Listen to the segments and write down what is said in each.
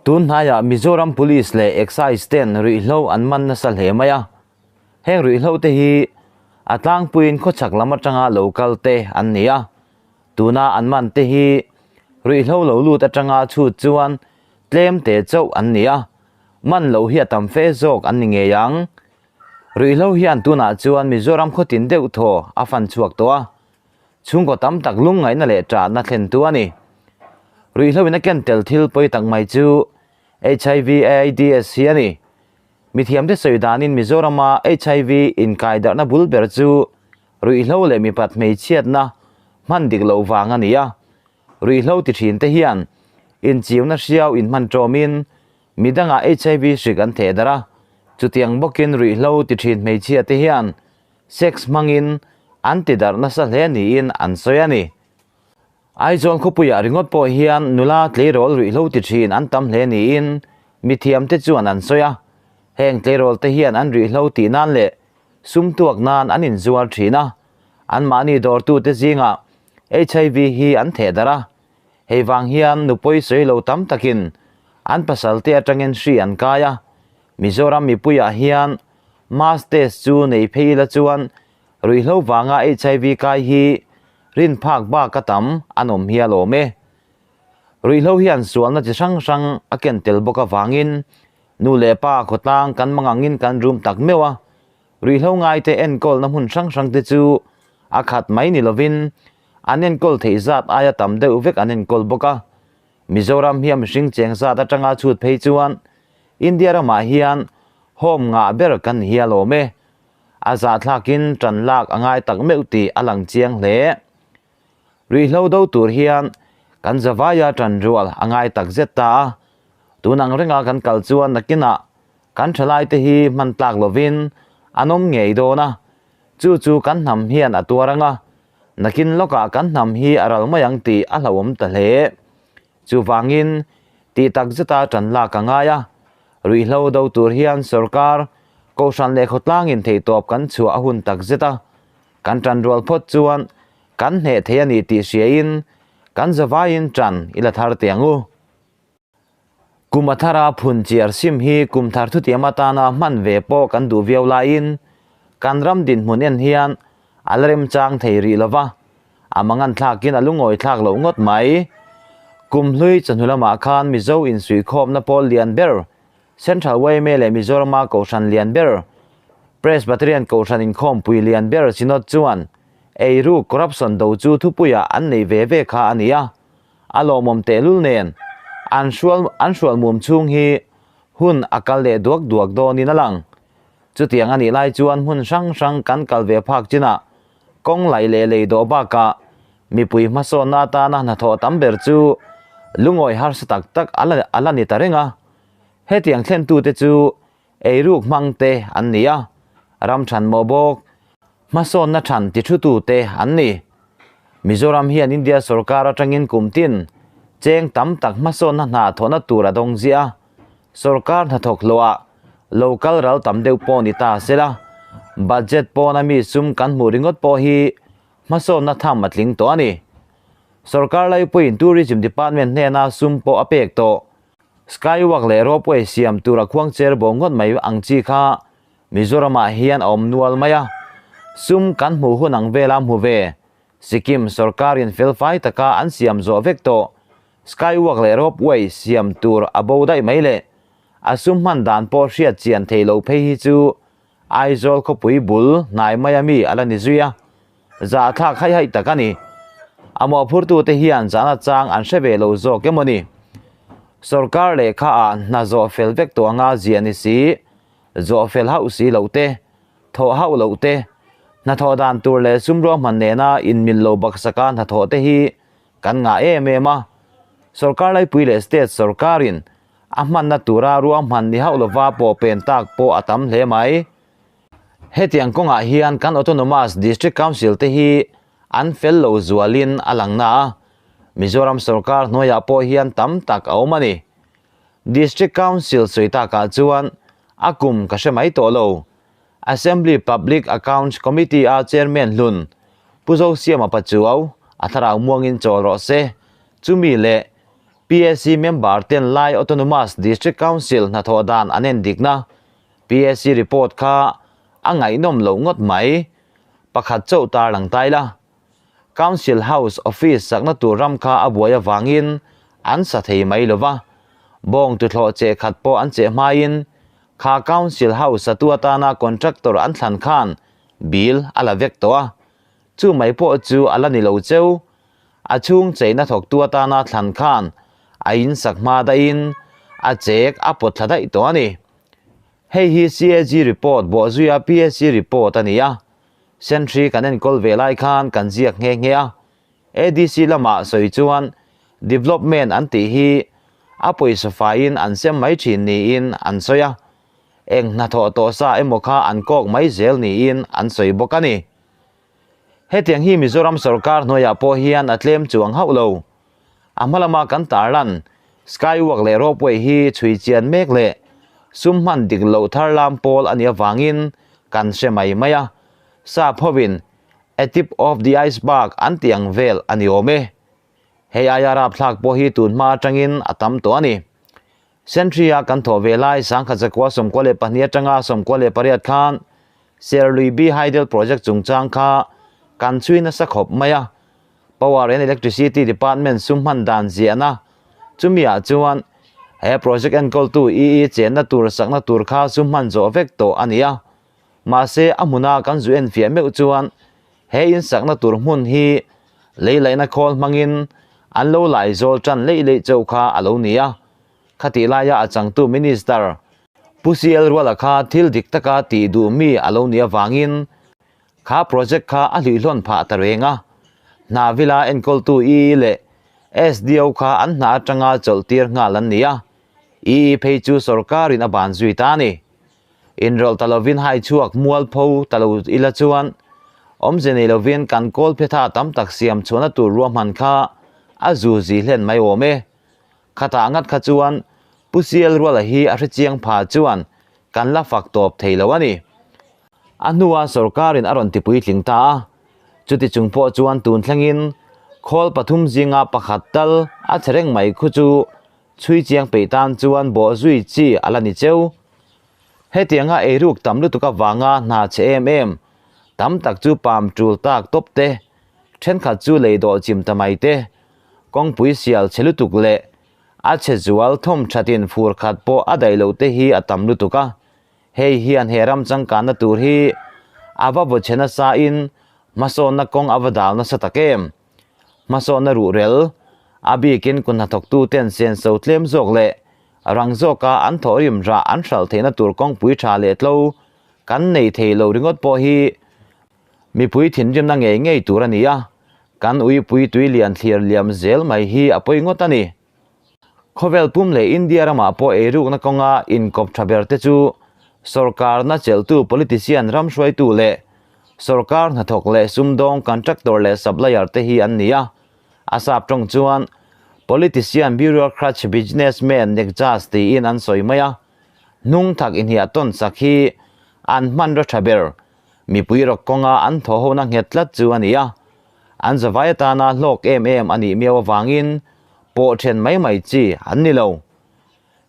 Tun hnaiah Mizoram Police leh Excise ten ruihhlo an man nasa hle mai a. Heng ruihhlo te hi a tlangpuiin khawchhak lam atanga lo kal te an ni a. Tuna an man te hi ruihhlo lo lut atanga chhut chuan tlem te chauh an ni a, man loh hi a tam fe zawk an ni ngei ang. Ruihhlo hian tunah chuan Mizoram khawtin deuh thaw a fan chhuak tawh a, chhungkaw tam tak lungngaihna leh ṭahna thlentu a ni. Ruihhlo in a ken tel thil pawi tak mai chu HIV AIDS hi a ni. Mithiamte sawi danin Mizorama HIV inkaidarhna bul ber chu ruihhlo leh mipat hmeichhiatna hman dik loh vang a ni a. Ruihhlo ti thin te hian inchiuna hriau inhman ṭawmin midangah HIV hrik an theh darh a, chutiang bawkin ruihhlo ti thin hmeichhia te hian sex hmangin an ti darh nasa hle niin an sawi a ni. Aizawl khawpuiah ringawt pawh hian nula tleirawl ruihhlo ti thin an tam hle niin mithiamte chuan an sawi a, heng tleirawl te hian an ruihhlo tih nan leh sum tuak nan an inzuar thin a, anmahni dawrtute zingah HIV hi an theh darh a, hei vang hian nupui sawi lo tam takin an pasalte atangin hri an kai a, Mizoram mipuiah hian mass test chu nei phei ila chuan ruihhlo vanga HIV kai hi rin phak bak a tam an awm hial awm e. Ruihhlo hian sualna chi hrang hrang a ken tel bawk avangin nu leh pa khawtlang kan mangangin kan rum tak meuh a, Ruihhlo ngaite enkawlna hmun hrang hrangte chu a khat mai ni lovin an enkawl theih zat aia tam deuh vek an enkawl bawk a. Mizoram hi a mihring cheng zat atanga chhut phei chuan India ramah hian home ngah ber kan ni hial awm e. A zahthlakin tan lak a ngai tak meuh tih a lang chiang hle. Ruihhlo do tur hian kan zavaia tan rual a ngai tak zet ta a. Tun ang renga kan kal chuan nakinah Kan thalaite hi hman tlak lovin an awm ngei dawn a, chu chu kan hnam hian a tuar ang a, nakin lawkah kan hnam hi a ral mai ang tih a hlauhawm ta hle. Chuvangin, tih tak zeta ṭan lak a ngai a, ruihhlo do tur hian sorkar, kohhran leh khawtlangin theihtawp kan chhuah a hun tak zet a, kan ṭan rual phawt chuan kan hneh thei a ni tih hriain kan zavaiin ṭan i la thar teh ang u. Kum a thara phun chiar sim hi kum thar thutiam atana hman ve pawh kan duh viau laiin kan ram dinhmun en hian a la remchang thei rih lova, a mangan thlakin a lungawi thlak loh ngawt mai. Kum hlui chawhnu lamah khan Mizo insuihkhawmna pawl lian ber Central yma leh Mizorama Kohhran lian ber Presbyterian Kohhran inkhawmpui lian ber Synod chuan eiruk corruption do chu thupuiah an nei ve ve kha a ni a. A lawmawm tehlul nen an hrual an hrual mum chhung hi hun a kal leh duak duak dawnin a lang. Chutiang a nih lai chuan hmun hrang hrang kan kal ve phak chinah kawng laih leh lei dawh bakah mipui hmasawnna atana hnathawh tam ber chu lungawi harsa tak tak a la a la ni ta reng a. Hetiang thlentute chu eiruk hmangte an ni a, ram than mawh bawk Hmasawnna than ti thutute an ni. Mizoram hian India sorkar atangin kum tin cheng tam tak hmasawnna hna thawhna tur a dawng ziah a, sorkar hnathawk hlawhah lo kal ral tam deuh pawh ni ta sela, budget pawna mi sum kan hmuh ringawt pawh hi hmasawnna tham a tling tawh a ni. Sorkar laipuiin Tourism Department hnena sum pawh a pek tawh. Skywalk leh ropeway siam tur a khuang cher bo ngawt mai ang chi kha Mizoramah hian a awm nual mai a, sum kan hmuh hun ang vela hmu ve. Sikkim sorkarin felfai taka an siam zawh vek tawh. Skywalk leh ropeway siam tur a bo daih mai le. A sum hman dan pawh hriat chian thei lo phei hi chu Aizawl khawpui bul hnai maia mi a la ni zui a, zahthlak haih haih tak a ni. A mawhphurtute hian zahna chang an hre ve lo zawk emaw ni? Sorkar lehkha ah hna zawh fel vek tawh anga ziah ni si. Zawh fel hauh si loh te, thawh hauh loh te, hnathawh dan tur leh sum ruahman nena inmil lo baksaka hnathawh te hi kan ngah em em a. Sorkar laipui leh state sorkarin a hmanna tura ruahman ni hauh lova pawh pen tak pawh a tam hle mai. Hetiang kawngah hian kan Autonomous District Council te hi an fel lo zualin a lang na a, Mizoram sorkar hnuaiah pawh hian tam tak a awm a ni. District Council sawi takah chuan a kum ka hre mai tawh lo. Assembly Public Accounts Committee a Chairman hlun Pu Zosiama Pachuau a thlarau muangin chawl rawh se. Chumi leh PAC member ten Lai Autonomous District Council hnathawh dan an en dikna PAC report kha a ngaihnawm loh ngawt mai. Pakhat chauh tarlang tai la. Council House office sakna tur ram kha a buai avangin an sa thei mai lo va, bawng tuthlawh cheh khat pawh an cheh hmain kha Council House satu atana contractor an thlan khan bill a la vek tawh a, chu mai pawh chu a la ni lo cheu. A chhung cheina thawktu atana thlan khan a insak hma daihin a chek a pawt thla daih tawh a ni. Hei hi CAG report bawhzuia PAC report a ni a, Sentry kan enkawl ve lai khan kan ziak nghe nghe a, ADC lamah sawi chuan development an tih hi a pawisa faiin an sem mai thin niin an sawi a, eng hnathawh tawh sa emaw kha an kawk mai zel niin an sawi bawk a ni. Hetiang hi Mizoram sorkar hnuaiah pawh hian a tlem chuang hauh lo. A hma lama kan tarlan Skywalk leh Ropeway hi chhui chian mek leh sum hman dik loh thar lam pawl a nih avangin kan hre mai mai a, sap hovin a tip of the iceberg an tih ang vel a ni awm e. Hei aia rapthlak pawh hi tun hma atangin a tam tawh a ni. Sentry-a kan thawh ve lai Sangkhat 92 atanga 98 khan Serlui B Hydel Project chungchang kha kan chhui nasa khawp mai a, Power and Electricity Department sum hman dan ziahna chumi ah chuan he project enkawltu EE chenna tur sakna tur kha sum hman zawh vek tawh a ni a. Mahse a hmuna kan zu enfiah meuh chuan he in sakna tur hmun hi lei laihna khawl hmangin an lo lai zawl tan leih leih chauh kha a lo ni a. Khatih laia a changtu Minister Pu CL Ruala kha thil dik taka tih duh mi a lo nih avangin Kha project kha a hluihlawn phah ta reng a, hna vila enkawltu EE leh SDO kha an hna atanga chawlh tir nghal an ni a, EE phei chu sorkarin a ban zui ta a ni. Inrawlh ta lovin hai chhuak mualpho ta lo ila chuan awmze nei lovin kan kawl phetha tam tak siam chhuahna tur ruahman kha a zu zi hlen mai awm e. Khatah ngat kha chuan Pu CL Ruala hi a hrechiang pha chuan kan la fak tawp thei lo a ni. A hnua sorkarin a rawn tipuitling ta a, chuti chung pawh chuan tun thlengin khawl pathum zinga pakhat tal a che reng mai khu chu chhui chiang peih tan chuan bawh zui chi a la ni cheu. Hetianga eiruk tam lutuk avanga hna che em em tam tak chu pam tul tak tawp te, thenkhat chu lei dawh chim ta mai te, kawngpui sial che lutuk leh a che zual thawm thatin fur khat pawh a daih loh te hi a tam lutuk a. Hei hian he ram changkanna tur hi a va vaw chhe nasa in hmasawnna kawng a va dal nasa tak em? Hmasawnna ruhrel, a bikin kun hnathawktu ten senso tlem zawk leh rang zawka an thawhrim rah an hralh theihna tur kawngpui tha leh tlo kan nei thei lo ringawt pawh hi mipui thinrimna ngei ngei tur a ni a, kan uipui tui lian thlir liam zel mai hi a pawi ngawt a ni. Khawvel pum leh India ramah pawh eirukna kawnga inkawp tha ber te chu sorkarna chelhtu politician ram hruaitu leh sorkar hnathawk leh sumdawng contractor leh supplier te hi an ni a. A sap tawng chuan politician bureaucrats businessmen nekjas tiin an sawi mai a. Hnung thak inhiah tawn sak hi an hmanraw tha ber mipui rawk kawnga an thawhhona nghet tlat chu a ni a. An zavai atana hlawk em em a nih miau avangin pawh then mai mai chi an ni lo.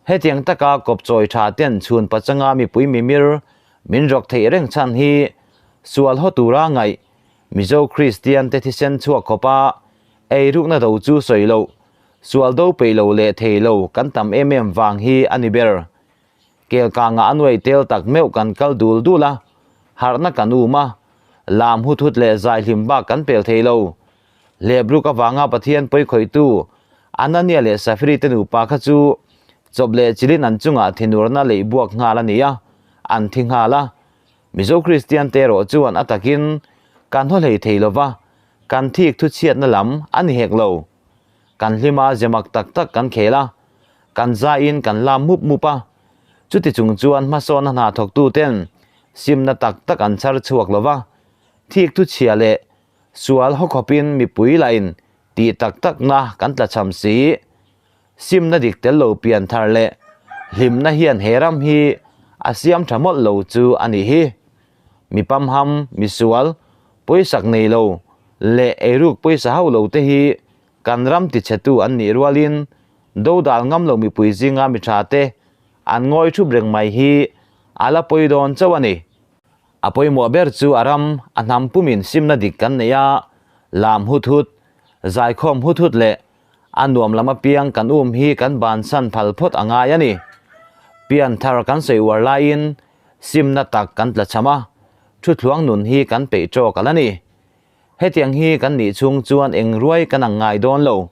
Hetiang taka kawpchawi tha ten chhun pachanga mipui mimir min rawk theih reng chhan hi sual haw tura ngaih Mizo Kristian te thisen chhuak khawpa eirukna do chu sawi loh, sual do peih lo leh thei lo kan tam em em vang hi a ni ber. Kelkangah a nuai tel tak meuh kan kal dul dul a, harhna kan um a, lam hut hut leh zai hlim bak kan pel thei lo. Hlebruk avanga Pathian pawi khawihtu Anania leh Safiri te nupa kha chu chawp leh chilin an chungah thinurna leih buak nghal a ni a, an thi nghal a. Mizo Kristian te erawh chuan a takin kan haw hlei thei lova, kan thik thuchhiatna lam a ni hek lo. Kan hlima zemak tak tak kan khel a, kan zaiin kan lam mup mup a. Chuti chung chuan hmasawnna hna thawktu ten simna tak tak an chhar chhuak lova, thik thuchhia leh Sual haw khawpin mipui lahin tih tak takna kan tlachham si. Simna dik tel lo pian thar leh hlimna hian he ram hi a siam tha mawlh lo chu a nih hi. Mi pamham, mi sual, pawisak nei lo leh eiruk pawisa hauh lo te hi kan ram tichhetu an nih rualin Dodal ngam lo mipui zinga mi tha te an ngawi thup reng mai hi a la pawi dawn chauh a ni. A pawimawh ber chu a ram, a hnam pumin simna dik kan nei a, lam hut hut, zaikhawm hut hut leh a nuam lam apiang kan um hi kan bansan phal phawt a ngai a ni. Pian thar kan sawi uar laiin simna tak kan tla cham a, thuthluang nun hi kan peih tawk a la ni. Hetiang hi kan nih chhung chuan eng ruai kan ang ngai dawn lo.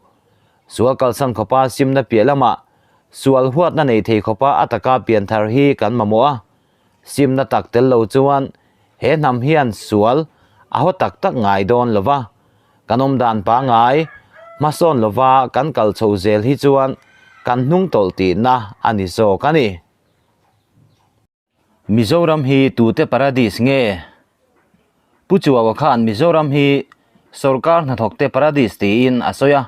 Sual kalsan khawpa simna piah lamah sual huatna nei thei khawpa a taka pian thar hi kan mamawh a. Simna tak tel lo chuan he hnam hian sual a haw tak tak ngai dawn lo va. Kan awm dan pangai, hmasawn lova kan kal chho zel hi chuan kan hnung tawlh tihna a ni zawk a ni. Mizoram hi tute paradis nge? Pu Chuaua khan Mizoram hi sorkar hnathawkte paradis tiin a sawi a.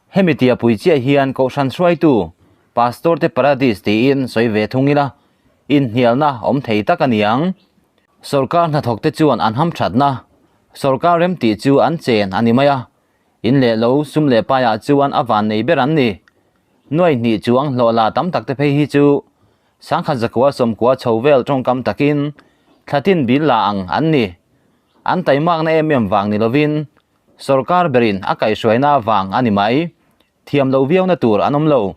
Hemi tia pui chiah hian Kohhran hruaitu Pastor te paradis tiin sawi ve thung ila, inhnialna awm thei tak a ni ang. Sorkar hnathawkte chuan an hamthatna, sorkar remtih chu an chen a ni mai a. In leh lo, sum leh paiah chuan a van nei ber an ni. Nuai hnih chuang hlawh la tam tak te phei hi chu Sangkhat zakua sawmkua chho vel tawngkam takin thlatin bil la ang an ni. An taimakna em em vang ni lovin sorkar berin a kaihhruaina vang a ni mai. Thiam loh viauna tur an awm lo.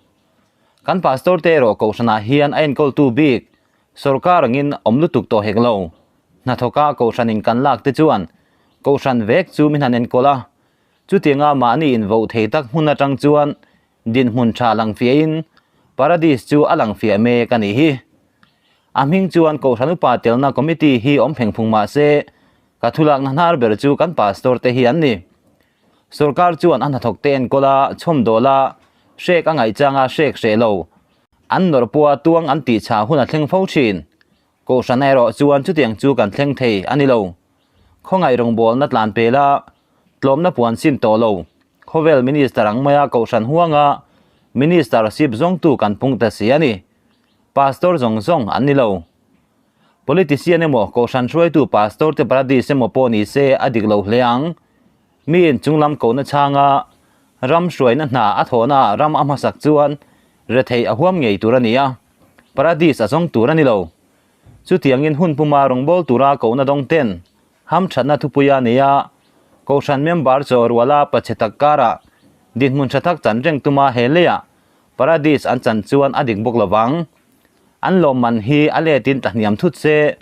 Kan pastor te erawh kohhranah hian a enkawltu bik sorkar angin awm lutuk tawh hek lo. Hnathawka kohhranin kan lak te chuan kohhran vek chu min han enkawl a. Chutianga mahni invoh thei tak hmun atang chuan Dinhmun tha lang fiahin Paradis chu a lang fiah mek a nih hi. A hming chuan Kohhran Upa telna Committee hi awm pheng phung mah se, ka thulakna hnar ber chu kan Pastor te hi an ni. Sorkar chuan a hnathawk te enkawl a, chhawmdawl a, hrek a ngaihchang a hrek hreh lo. An nawrh pawha tuang an tihchah hun a thleng fo thin. Kohhran erawh chuan chutiang chu kan thleng thei a ni lo. Khawngaih rawngbawlna tlan pel a, tlawmna puan sin tawh lo. Khawvel Minister ang maia Kohhran huanga Minister sip zawngtu kan pung ta si a ni. Pastor zawng zawng an ni lo. Politician emaw Kohhran hruaitu Pastor te paradis emaw pawh ni se a dik lo hle ang. Miin chunglam kohna chhanga ram hruaina hna a thawhnaah ram a hmasak chuan rethei a huam ngei tur a ni a. Paradis a zawng tur a ni lo. Chutiangin hun puma rawngbâwl tura kohna dawng ten hamthatna thupui a nei a, Kohhran member chaw ruala pachhe tak karah dinhmun tha tak chan reng tuma he leiah Paradis an chan chuan a dik bawk lo vang. An lawmman hi a letin tlahniam thut se,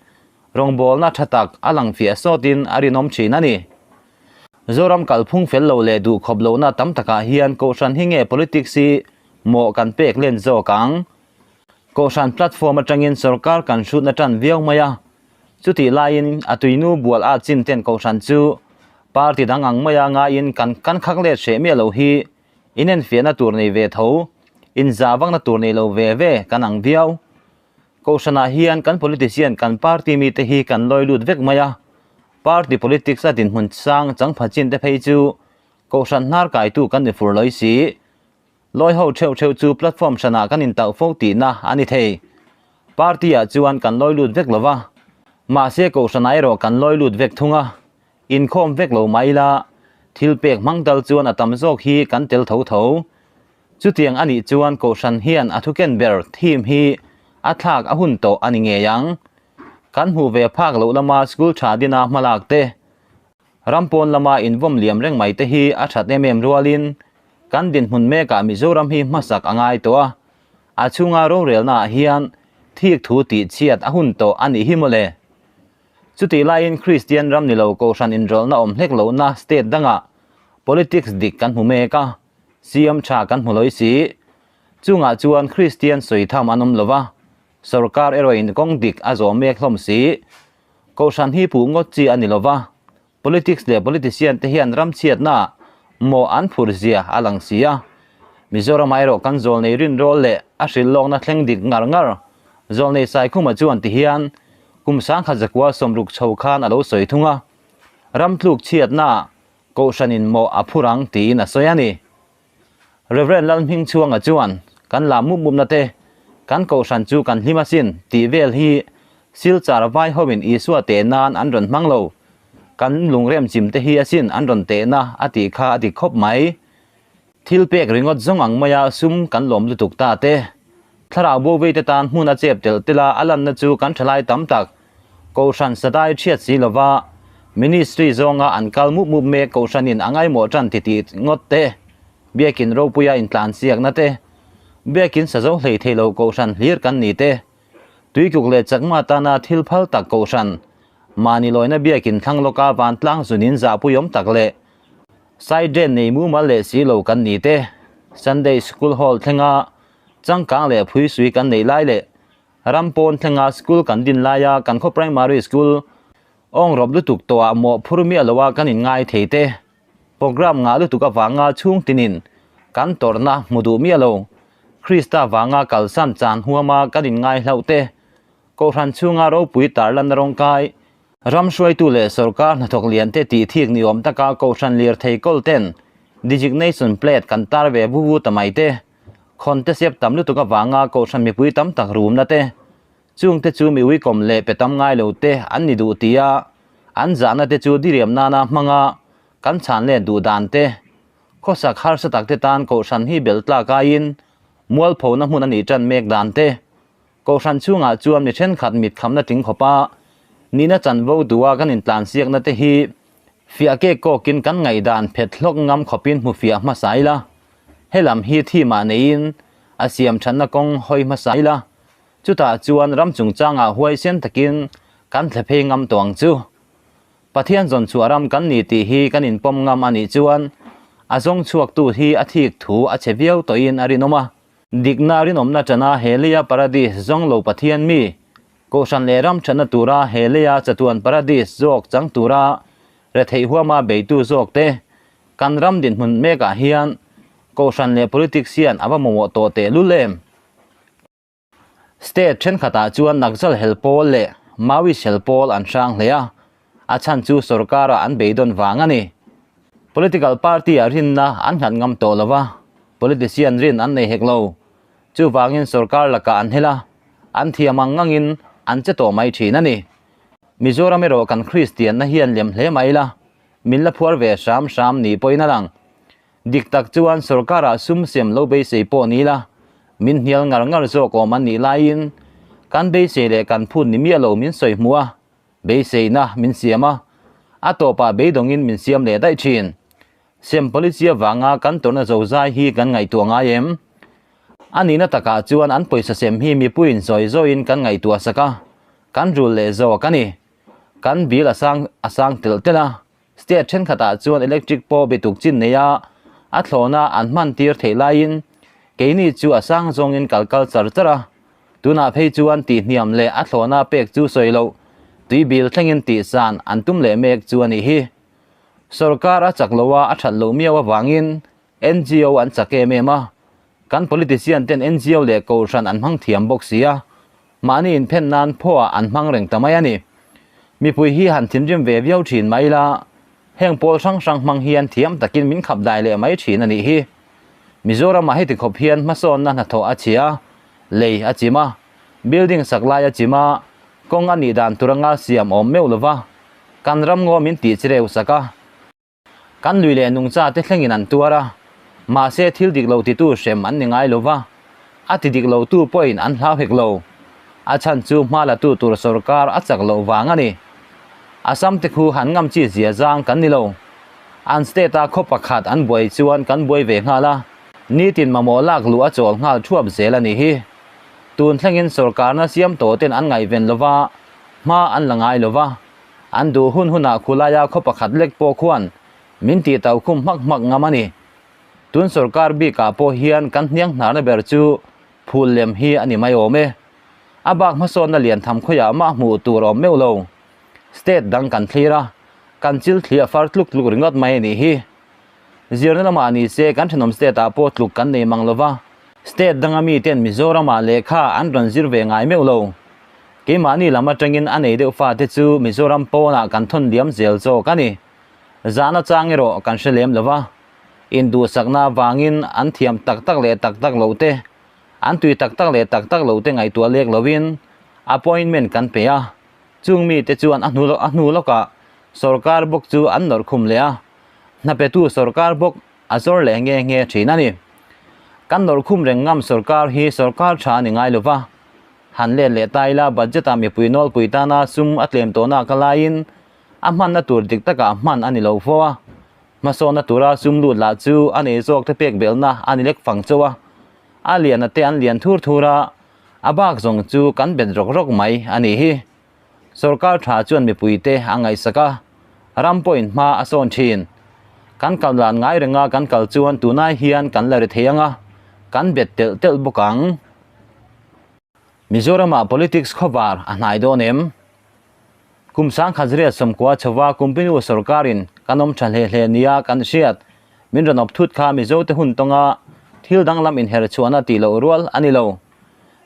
rawngbâwlna tha tak a lang fiah sawtin a rinawm thin a ni. Zoram kalphung fel lo leh duhkhawp lohna tam takah hian Kohhran hi nge politics hi mawh kan pek len zawk ang? Kohhran platform atangin sorkar kan hrutna tan viau mai a, chutih laiin a tuinu bual at chin ten kohhran chu party dang ang maia ngaiin kan kan khak let hreh miah lo hi inenfiahna tur nei ve tho, inzah vakna tur nei lo ve ve kan ang viau. Kohhranah hian kan politician kan party mite hi kan lawi lut vek mai a, party politics a dinhmun sang changpha chin te phei chu kohhran hnar kaitu kan ni fur lawi si. Lawi ho theuh theuh chu platform hranah kan intauh fo tihna a ni thei. Party ah chuan kan lawi lut vek lo va, mahse kohhranah erawh kan lawi lut vek thung a, inkhawm vek lo mah ila thil pek hmang tal chuan a tam zawk hi kan tel tho tho. Chutiang a nih chuan kohhran hian a thuken ber theme hi a thlak a hun tawh a ni ngei ang. Kan hmuh ve phak loh lama school tha dina hmalak te, Ram pawn lama invawm liam reng mai te hi a that em em rualin kan dinhmun mekah Mizoram hi hmasak a ngai tawh a, a chhunga rorelna ah hian thik thu tih chhiat a hun tawh a nih hi mawle. Chutih laiin Kristian ram ni lo kohhran inrawlhna awm hlek lohna state dangah politics dik kan hmu mek a, CM tha kan hmu lawi si. Chungah chuan Kristian sawi tham an awm lova, sorkar erawhin kawng dik a zawh mek hlawm si. Kohhran hi puh ngawt chi a ni lo va, politics leh politician te hian ram chhiatna mawh an phur zia a lang si a. Mizoramah erawh kan zawlnei rinrawl leh a hrilhlawkna thleng dik ngar ngar Zawlnei Saikhuma chuan ti hian kum sangkhat zakua sawmruk chho khan a lo sawi thung a, ram tluk chhiatna Kohhranin mawh a phur ang tiin a sawi a ni. Rev. Lalhmingchhuanga chuan, Kan la mup mupna te, kan kohhran chu kan hlim asin tih vel hi Silchar vai hoin Isua teh nan an rawn hmang lo. Kan lungrem chim te hi asin an rawn tehna a tih kha a dik khawp mai. Thil pek ringawt zawng ang maia sum kan lawm lutuk ta te. Thlarau bo veite tan hmun a chep telh telh a, a lanna chu kan thalai tam tak Kohhran sadai thiat si lova Ministry zawnga an kal mup mup mek Kohhranin a ngaimawh tan titih ngawt te, Biakin ropuia intlansiakna te, Biakin sazo hlei thei lo Kohhran hlir kan ni te, Tuikuk leh chakma tana thil phal tak Kohhran, mahni lawina Biakin thlang lawka vantlang zunin zahpuiawm tak leh Side nei mumal leh si lo kan ni te, Sunday School Hall thlenga changkang leh phuisui kan neih lai leh ram pawn thlenga school kan din laia kan khaw primary school awng rawp lutuk tawhah mawh phur miah loa kan inngai thei te, program ngah lutuk avanga chhung tinin kan tawrhna hmu duh miah lo, Krista vanga kalsan chan huama kan inngai hlauh te, Kohhran chhunga ropui tarlanna rawngkai, ram hruaitu leh sorkar hnathawk liante tih thik ni awm taka Kohhran lirthei kawl ten designation plate kan tar ve vu vu ta mai te, khawn te siap tam lutuk avanga Kohhran mipui tam tak rumna te, chung te chu mi uikawm leh pe tam ngai lo te an ni duh tia an zahna te chu diriam nana hmanga kan chhan let duh dan te, khawsak harsa tak te tan Kohhran hi bel tlak aiin mualphona hmun a nih tan mek dan te. Kohhran chhungah chuan mi thenkhat mit khamna tling khawpa nihna chanvo duha kan intlansiakna te hi fiah kek kawkin kan ngaihdan phet hlawk ngam khawpin hmu fiah hmasa ila, helam hi thimah neiin a siam thatna kawng hawi hmasa ila, chutah chuan ram chungchangah huaisen takin kan thle phei ngam tawh ang chu. Pathian zawn chhuah ram kan ni tih hi kan inpawm ngam a nih chuan a zawng chhuaktu hi a thik thu a chhe viau tawhin a rinawm a. Dikna rinawmna tana he leia paradis zawng lo Pathian mi, Kohhran leh ram thatna tura he leia chatuan paradis zawk chang tura retheih huama beitu zawk te, kan ram dinhmun mekah hian Kohhran leh politics hian a va mamawh tawh tehlul em? State thenkhatah chuan Naxal hel pawl leh Maoist hel pawl an hrang hle a, a chhan chu sorkara an beidawn vang a ni. Political party-ah rinna an nghat ngam tawh lo va, politician rin an nei hek lo. Chuvangin sorkar lakah an hel a, an thiam ang angin an che tawh mai thin a ni. Mizoram erawh kan Kristianna hian lem hle mai la, min la phuar ve hram hram ni pawhin a lang. Dik tak chuan sorkarah sum sem lo beisei pawh ni la, min hnial ngar ngar zawk awm an nih laiin kan beisei leh kan phut ni miah lo min sawi hmuh a, beiseina min siam a, a tawpah beidawngin min siam leh daih thin. Sem policy avanga kan tawrhna zozai hi kan ngaihtuah ngai em? A nihna takah chuan an pawisa sem hi mipuiin zawi zawiin kan ngaihtuah sak a, kan rul leh zawk a ni. Kan bill a sang a sang telh telh a, State thenkhatah chuan electric pawh bituk chin neia a thlawna an hman tir theih laiin keini chu a sang zawngin kal kal char char a, tunah phei chuan tihhniam leh a thlawna pek chu sawi loh tui bil thlengin tihsan an tum leh mek chu a nih hi. Sorkar a chak loha a that loh miau avangin NGO an chak em em a, kan politician ten NGO leh kohhran an hmang thiam bawk si a, Mahni inphen nan phuah an hmang reng ta mai a ni. Mipui hi han thinrim ve viau thin mai ila, heng pawl hrang hrang hmang hian thiam takin min khap dai leh mai thin a nih hi. Mizoramah heti khawp hian hmasawnna hnathawh a chhia, lei a chim a, building sak lai a chim a, kawng a nih dan tur anga siam awm meuh lova, kan ram ngaw min tih chireu sak a. Kan lui leh nungcha te thlengin an tuar a, mahse thil dik lo titu hrem an ni ngai lo va, a ti dik lo tu pawhin an hlau hek lo. A chhan chu hma la tu tur sorkar a chak loh vang a ni. Assam te khu han ngam chi zia zang kan ni lo. An state a khaw pakhat an buai chuan kan buai ve nghal a, nitin mamawh lak luh a chawl nghal thuap zel a nih hi. Tun thlengin sorkarna siam tawh ten an ngaihven lo va, hma an la ngai lo va. An duh hun hunah khulaia khaw pakhat lek pawh khuan min tih tau khum hmak hmak ngam a ni. Tun sorkar bikah pawh hian kan hniang hnarna ber chu phul lem hi a ni mai awm e. A bak hmasawnna lian tham khawiah mah hmuh tur awm meuh lo. State dang kan thlir a, kan chil thli a far tluk tluk ringawt mai a nih hi. Zirna lamah ni se kan thenawm state ah pawh tluk kan nei mang lova, state danga miten Mizoramah lehkha an rawn zir ve ngai meuh lo. Keimahni lam atangin a nei deuh fate chu Mizoram pawnah kan thawn liam zel zawk a ni. Zahna chang erawh kan hre lem lova, induhsakna avangin an thiam tak tak leh tak tak lo te, an tui tak tak leh tak tak lo te ngaihtuah lek lovin appointment kan pe a, chung mite chuan a hnu a hnu lawkah sorkar bawk chu an nawrh khum leh a, hnapetu sorkar bawk. a zawr leh nge nge thin a ni. Kan nawrkhum reng ngam sorkar hi sorkar tha a ni ngai lo va. Han let leh ta ila budget ah mipui nawlpui tana sum a tlem tawhna ka laiin a hmanna tur dik takah hman a ni lo fo a. Hmasawnna tura sum lut lah chu a nei zawk te pek belhna a ni lek fang chauh a. A liana te an lian thur thur a, a bak zawng chu kan bet rawk rawk mai a nih hi. Sorkar tha chuan mipuite a ngaihsak a, ram pawhin hma a sawn thin. Kan kal dan ngai renga kan kal chuan tunai hian kan la ri thei ang a, kan bet telh telh bawk ang. Mizoramah politics khawvar a hnai dawn em? Kum 10,000 sawmkua chhova Kumpinu sorkarin kan awm tha hle hle nia kan hriat. Min rawn awp thut kha Mizote hun tawnga thil danglam inher chhuahna tih loh rual a ni lo.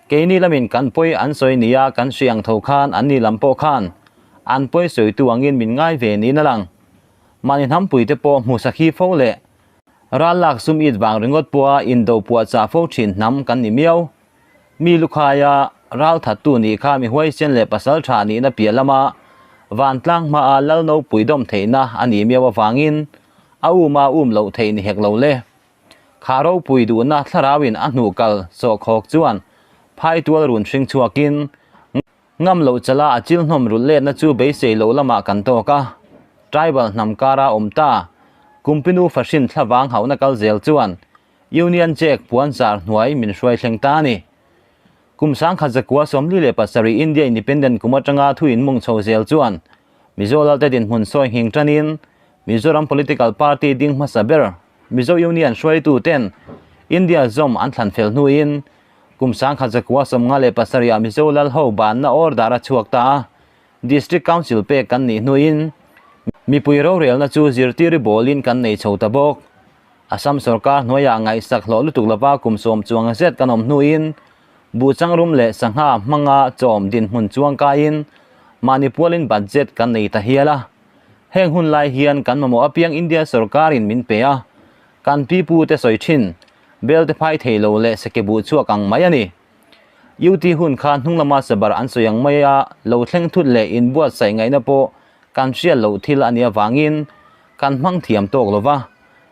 Keini lamin kan pawi an sawi nia kan hri ang tho khan anni lam pawh khan an pawi sawitu angin min ngai ve niin a lang. Mahni hnampuite pawh hmu sakhi fo leh ral lak sum it vang ringawt pawha indo puahchah fo thin hnam kan ni miau. Mi lukhaia ral thattu nih kha mi huaisen leh pasal tha nihna piah lama vantlang hmaa lal nopui dawm theihna a nih miau avangin a um a um loh theih ni hek lo le. Kha ropui duhna thlarauin a hnuh kal sawhkhawk chuan phaitual run hring chhuakin ngam loh chala a chil hnawm rulh letna chu beisei loh lamah kan tawk a. Tribal hnam kara awm ta Kumpinu fahrin thlavang hauhna kal zel chuan Union Jack puan zar hnuai min hruai thleng ta a ni. Kum 1947 India Independent kum atanga thu inmung chho zel chuan Mizo Lalte dinhmun sawi nghing tanin Mizoram Political Party ding hmasa ber Mizo Union hruaitu ten India zawm an thlan fel hnuin kum 1957 ah Mizo Lal ho banna order a chhuak ta a, District Council pek kan nih hnuin mipui rorelna chu zirtiri bawlin kan nei chho ta bawk. Assam sorkar hnuaiah ngaihsak hlawh lutuk lova kum sawm chuang zet kan awm hnuin buhchang rum leh sangha hmanga chawm dinhmun chuang kaiin mahni pualin budget kan nei ta hial a. Heng hun lai hian kan mamawh apiang India sorkarin min pe a, kan pipu te sawi thin, belte phai thei lo leh seke buh chhuak ang mai a ni. UT hun kha hnung lama sabar an sawi ang maia lo thleng thut leh inbuatsaih ngaihna pawh kan hriat loh thil a nih avangin kan hmang thiam tawk lova.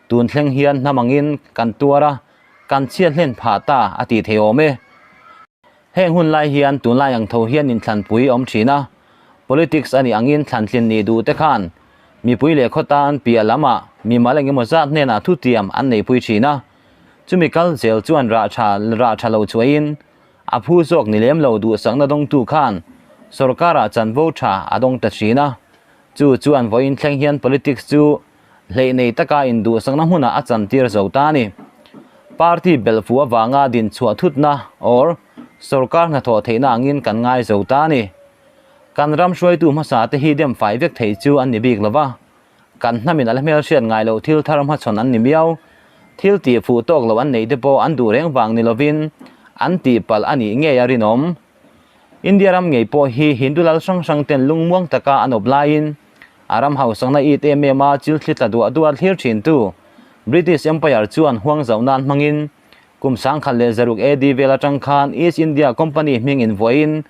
Tun thleng hian hnam angin kan tuar a, kan chhiat hlen phah ta a tih thei awm e. Heng hun lai hian tunlai ang tho hian inthlanpui awm thin a, politics a nih angin thlantlin nih duh te khan mipui leh khaw tan piah lamah mimal engemaw zat hnenah thutiam an neihpui thin a, chumi kal zel chuan rah tha rah tha lo chhuahin a phu zawk ni lem lo duhsakna dawngtu khan sorkarah chanvo tha a dawng ta thin a, chu chuan vawiin thleng hian politics chu Hleih nei taka induhsakna hmunah a chantir zo ta a ni. Party belh fuh avanga din chhuah thutna or sorkar hnathawh theihna angin kan ngai zo ta a ni. Kan ram hruaitu hmasa te hi dem fai vek thei chu an ni bik lo va, kan hnamin a la hmelhriat ngai loh thil thar hmachhawn an ni miau. Thil tih fuh tawk loh an nei te pawh an duh reng vang ni lovin an tihpalh a nih ngei a rinawm. India ram ngei pawh hi Hindu lal hrang hrang ten lungmuang taka an awp laiin a ram hausakna it em em a chil thli tla duah duah thlir thintu British Empire chuan huang zauh nan hmangin kum 1600 AD vel atang khan East India Company hming invuahin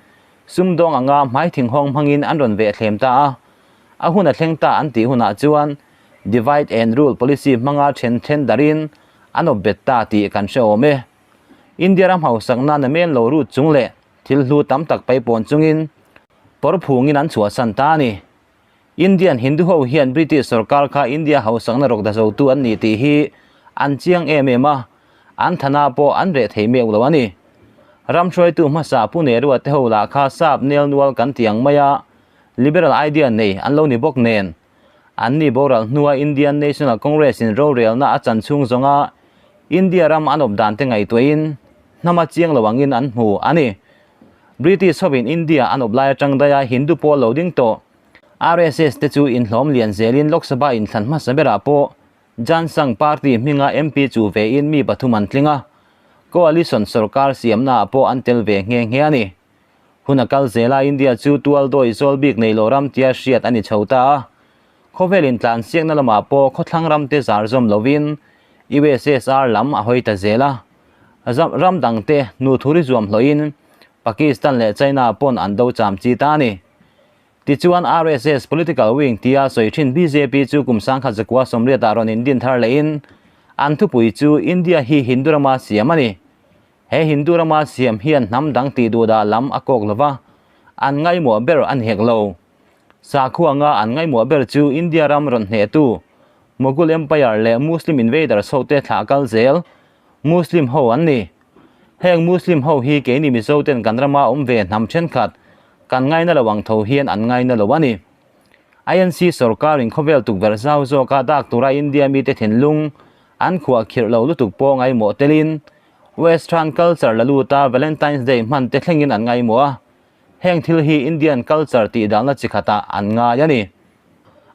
sumdawng anga hmai thinghawng hmangin an rawn veh thlem ta a, a hun a thleng ta an tih hunah chuan Divide and Rule policy hmanga then then darin an awp bet ta tih kan hre awm e. India ram hausakna namen lo rut chung leh thil hlu tam tak paipawn chungin pawr phungin an chhuahsan ta a ni. Indian Hindu ho hian British sorkar kha India hausakna rawk da zotu an ni tih hi an chiang em em a, an thana pawh an reh thei meuh lo a ni. Ram hruaitu hmasa Pu Nehru-a te ho lah kha sap nel nual kan ti ang mai a, liberal idea nei an lo ni bawk nen. An ni boral hnua Indian National Congress in rorelna a chan chhung zawnga India ram an awp dan te ngaihtuahin hnama chiang lo angin an hmu a ni. British hovin India an awp lai atang daia Hindu pawl lo ding tawh RSS te chu inhlawm lian zelin Lok Sabha inthlan hmasa berah pawh Jan Sangh party hminga MP chu vein mi pathum an tling a, coalition sorkar siamnaah pawh an tel ve nghe nghe a ni. Hun a kal zela India chu tual dawi zawl bik nei lo ram tia hriat a ni chho ta a. Khawvel intlansiakna lamah pawh khawthlang ram te zar zawm lovin USSR lam a hawi ta zel a. Ram dangte nu thuri zuam hlawhin Pakistan leh China pawn an do cham chi ta a ni. Tichuan RSS political wing tia sawi thin bjp chu kum 1980 ah rawn indin thar lehin An thupui chu India hi Hindu rama siam a ni. He Hindu rama siam hian hnam dang tih duhdah lam a kawk lova, an ngaimawh ber a ni hek lo. Sakhuanga an ngaimawh ber chu India ram rawn hnehtu Mughal Empire leh Muslim invaders hote thlah kal zel Muslim ho an ni. Heng Muslim ho hi keini Mizo ten kan rama awm ve hnam thenkhat kan ngaina lo ang tho hian an ngaina lo a ni. INC sorkarin khawvel tukverh zau zawka dak tura India mite thinlung an khuah khirh lo lutuk pawh ngaimawh telin Western culture la luta Valentine's Day hman te thlengin an ngaimawh a, heng thil hi Indian culture tih dahna chi khatah an ngai a ni.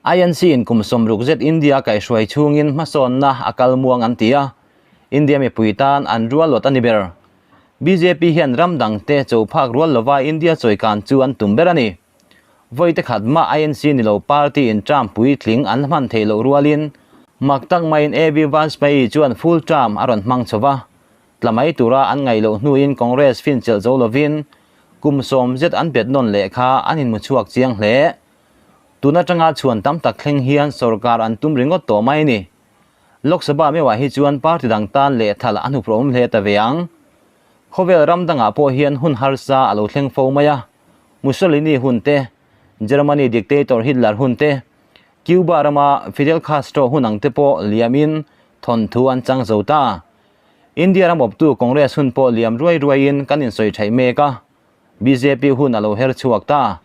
INC in kum 60 zet India kaihhruai chhungin hmasawnna a kal muang an ti a, India mipui tan an rual lawt a ni ber. Bjp hian ram dangte cho phak rual lova India chawikan chu an tum ber a ni. Vawi te khat mah INC ni lo party in term puitling an hman theih loh rualin mak tak maiin AB Vajpayee chuan full term a rawn hmang chho va. Tla mai tura an ngaih loh hnuin Congress finchelh zo lovin kum 10 zet an bet nawn leh kha an inhmu chhuak chiang hle. Tun atanga chhuan tam tak thleng hian sorkar an tum ringawt tawh mai a ni. Lok Sabha meuhah hi chuan party dang tan leh thal a hnuphrawm hle ta ve ang. Khawvel ram dangah pawh hian hun harsa a lo thleng fo mai a. Mussolini hun te, Germany dictator Hitler hun te, Cuba rama Fidel Castro hun ang te pawh liamin thawnthu an chang zo ta. India ram awptu Congress hun pawh liam ruai ruaiin kan insawi theih mek a, bjp hun a lo her chhuak ta.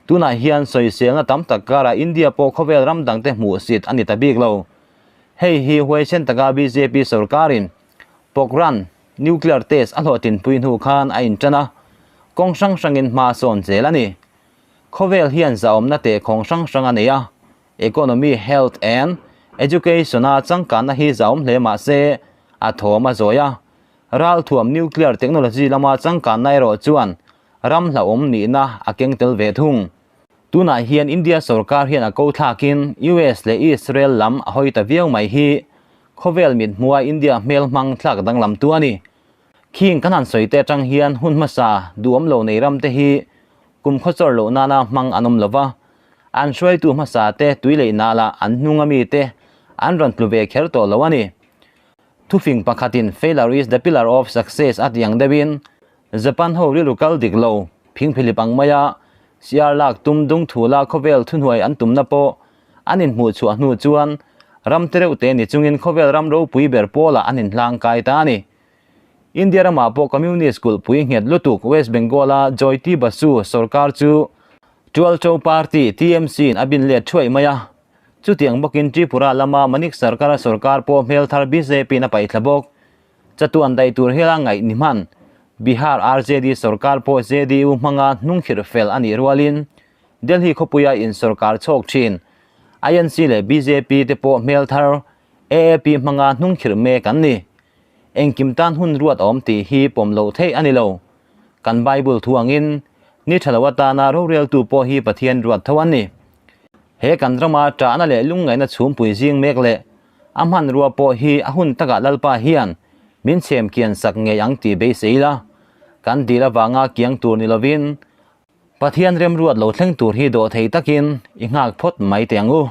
Tunah hian sawiselna tam tak karah India pawh khawvel ram dangte hmuhsit a ni ta bik lo. Hei hi huaisen taka bjp sorkarin Pokhran nuclear test a hlawhtlinpui hnu khan a inṭan a, kawng hrang hrangin hma a sawn zel a ni. Khawvel hian zahawmna teh khawng hrang hrang a nei a, economy, health and education-a changkanna hi zahawm hle mah se a thawm a zawi a. Ralthuam nuclear technology lama changkanna erawh chuan ram hlauhawm nihna a keng tel ve thung. Tunah hian India sorkar hian a ko thlakin US leh Israel lam a hawi ta viau mai hi khawvel mit hmua India hmel hmang thlak danglam tu a ni. Khing kan han sawi te atang hian hun hmasa duhawm lo nei ram te hi kum khawchawr loh nana hmang an awm lova, an hruaitu hmasa te tui leh nala an hnung ami te an rawn tlu ve kher tawh lo a ni. Thufing pakhatin failure is the pillar of success a ti ang deuhin Japan ho rilru kal dik lo, phingphilip ang maia siar lak tum dung thu la khawvel thuhnuai an tumna pawh an inhmuh chhuah hnu chuan ram te reuh te ni chungin khawvel ram ropui ber pawlah an inhlang kai ta a ni. India ramah pawh Communist kulhpui nghet lutuk West Bengal-a Jyoti Basu sorkar chu Tualcho Party, TMC, in a bin let thuaih mai a. Chutiang bawkin Tripura lama Manik Sarkar-a sorkar pawh hmel thar BJP-in a paihthla bawk. Chatuan daih tur hiala ngaih ni hman. Bihar RJD sorkar pawh JDU hmanga hnungkhirh fel a nih rualin Delhi khawpuia in sorkar chhawk thin. INC leh bjp te pawh hmel thar AAP hmanga hnungkhirh mek an ni. Engkim tan hun ruat awm tih hi pawm loh theih a ni lo. Kan Bible thu angin ni tha lo atana roreltu pawh hi Pathian ruat tho an ni. He kan rama tahna leh lungngaihna chhumpui zing mek leh a hmanrua pawh hi a hun takah Lalpa hian min chhem kian sak ngei ang tih beisei ila. Kan dil avanga kiang tur ni lovin Pathian remruat lo thleng tur hi dawh thei takin i nghak phawt mai teh ang u.